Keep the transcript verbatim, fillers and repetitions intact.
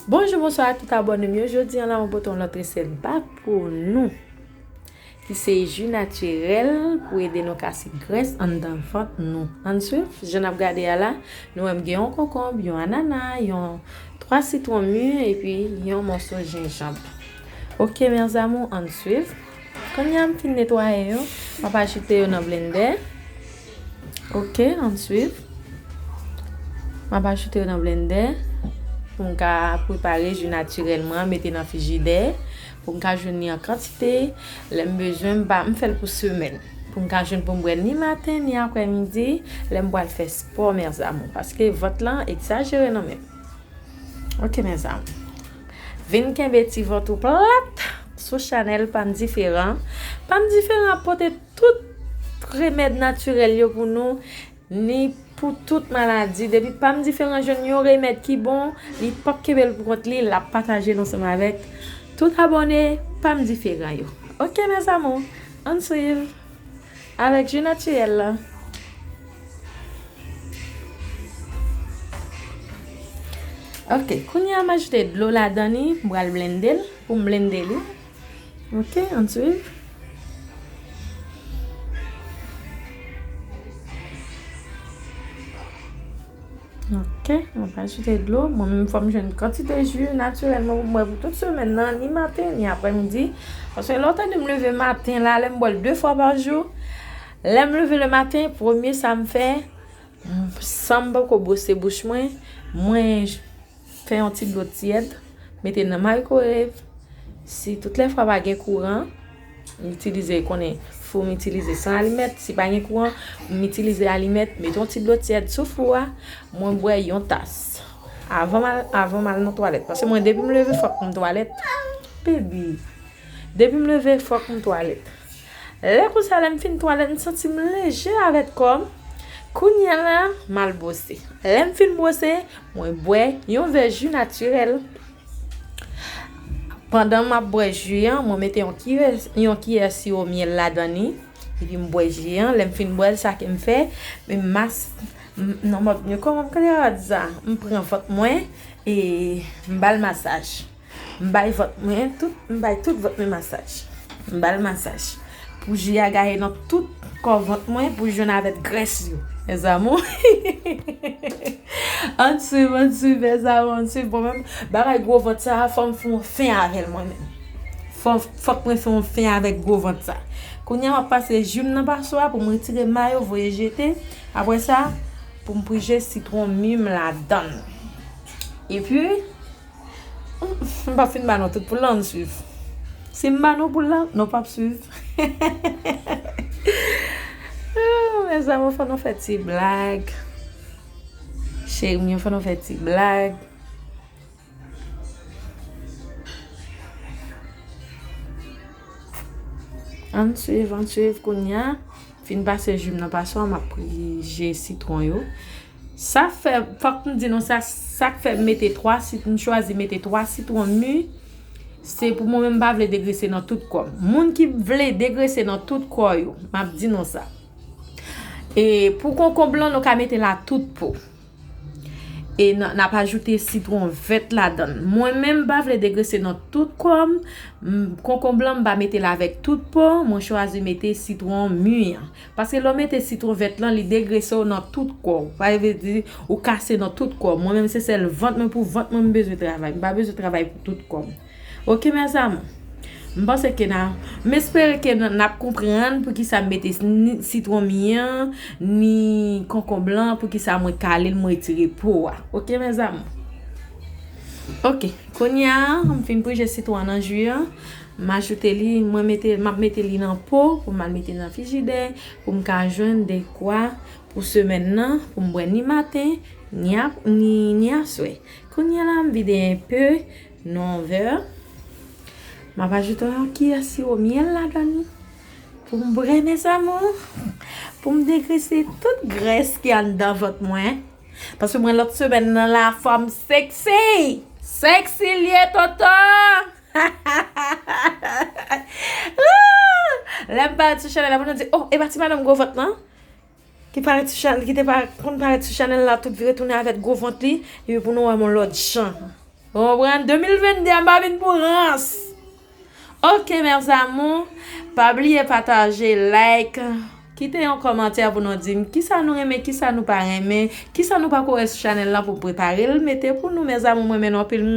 Bonjou, bonswa a tout abòne m yo. Jodi a la, mwen pote yon lòt resèt bak pou nou, ki se ji natirèl pou ede nou kase grès anndan vant nou. Ann swiv, jan n ap gade a la, nou wè m gen yon konkonb, yon anana, yon twa sitwon mi, epi yon mòso jenjanm. Ok, mes amours, ann swiv. Kounye a m fin netwaye yo, m ap ajoute yo nan blendè. Ok, ann swiv. M ap ajoute yo nan blendè pou m ka prepare ji natirèl mwen, mete nan frijidè, pou m ka jwenn li an kantite. Lè m bezwen, m pa, m fè l pou semèn. Pou m ka jwenn pou m bwè ni maten, ni aprèmidi, lè m pral fè spò, mes amours. Paske vant lan egzajere nan men m. Ok, mes amours. Vin kenbe ti vant ou plat sou chanèl Pa m Diferan. Pa m Diferan ap pote tout remèd natirèl yo pou nou, ni pou tout maladi. Depi Pa m Diferan jwenn yon remèd ki bon, li p ap kenbe l pou kont li, l ap pataje l ansanm avèk tout abòne Pa m Diferan yo. Ok, mes amours, ann swiv avèk ji natirèl la. Ok, kounye a m ajoute dlo ladan li, m pral blende l, pou m blende li. Ok, ann swiv. Ok, mwen pa ajoute dlo. Mwen menm, fò m jwenn kantite ji natirèl mwen pou m bwè pou tout semèn nan, ni maten, ni aprèmidi. Paske lè w tande m leve maten la, lè m bwè l de fwa pa jou, lè m leve le maten, premye sa m fè, m, san m poko bwose bouch mwen, mwen fè yon ti dlo tyèd, mete nan maykwowev. Si tout lè fwa pa gen kouran, m itilize, konnen fou m itilize san alimèt. Si pa gen kouran, m itilize alimèt, mete yon ti dlo tyèd sou fou a, mwen bwè yon tas. Avan m al, avan m al nan twalèt. Paske mwen, depi m leve, fòk m twalèt. Baby. Depi m leve, fòk m twalèt. Lè konsa, lè m fin twalèt, m santi m leje avèk kò m. Kounye a la, m al bwose. Lè m fin bwose, mwen bwè yon vè ji natirèl. Pandan m ap bwè ji an, mwen mete yon kiyè, yon kiyè siwo myèl ladan li. Epi m bwè ji an. Lè m fin bwè l, sa ke m fè, m mas, m, non, m ap, kòman m ka di sa? M pran vant mwen e m ba l masaj. M bay vant mwen tout, m bay tout vant mwen masaj. M ba l masaj. Pou ji a gaye nan tout kò vant mwen, pou jwenn avèk grès yo. Mes amours. Ann swiv, ann swiv, mes amours, ann swiv. Bon, menm bagay gwo vant sa a, fò m fè yon fen avè l mwen menm. Fò, fòk mwen fè yon fen avèk gwo vant sa. Kounye a, m ap pase ji m nan paswa pou m retire mayo, voye jete. Apre sa, pou m prije sitwon mi m ladan l. Epi, m p ap fin ba nou tout poul la, ann swiv. Si m ba nou poul la, nou p ap swiv. Ah, mes amours, fò nou fè ti blag. Cheri m yo, fò nou fè ti blag. Ann swiv, ann swiv kounye a. Fin pase ji m nan paswa, m ap prije sitwon yo. Sa fè, fòk m di nou sa, sa k fè m mete twa sit-, m chwazi mete twa sitwon mi, se pou mwen menm m pa vle degrese nan tout kò m. Moun ki vle degrese nan tout kò yo, m ap di nou sa. E pou konkonb lan, nou ka mete l a tout po. E n, n ap ajoute sitwon vèt ladan l. Mwen menm, m pa vle degrese nan tout kò m. M, konkonb lan, m pa mete l avèk tout po. Mwen chwazi mete sitwon mi an. Paske lè w mete sitwon vèt lan, li degrese w nan tout kò w. Sa vle di, ou kase nan tout kò w. Mwen menm, se sèl vant mwen, pou vant mwen, m bezwen travay. M pa bezwen travay pou tout kò m. Ok, mes amours. M panse ke n a, m espere ke n, n ap konprann poukisa m mete ni sitwon mi an, ni konkonb lan, poukisa mwen kale l, mwen retire po a. Ok, mes amours. Ok, kounye a, m fin prije sitwon an nan ji an. M ajoute li, mwen mete, m ap mete li nan po pou m al mete nan frijidè, pou m ka jwenn dekwa pou semèn nan, pou m bwè ni maten, ni ap-, ni, ni aswè. Kounye a la, m vide enpe nan yon vè. M ap ajoute yon kiyè siwo myèl ladan li. Pou m bwè, mes amours. Pou m degrese tout grès ki anndan vant mwen. Paske mwen, lòt semèn nan la, fò m sexy. Sexy l ye, tonton. Lè m parèt sou chanèl la, pou nou di, "Oh, e pa ti madanm gwo vant lan?" Ki parèt sou chanèl, ki te pa, konn parèt sou chanèl la, tout vire tounen avèk gwo vant li, epi pou nou wè m yon lòt jan. Ou konprann? De mil venn de a, m pa vin pou rans. Ok, mes amours, pa bliye pataje, like, kite yon kòmantè pou nou di m kisa nou renmen, kisa nou pa renmen, kisa nou pa kore sou chanèl lan pou prepare l mete pou nou, mes amours, mwen renmen nou anpil.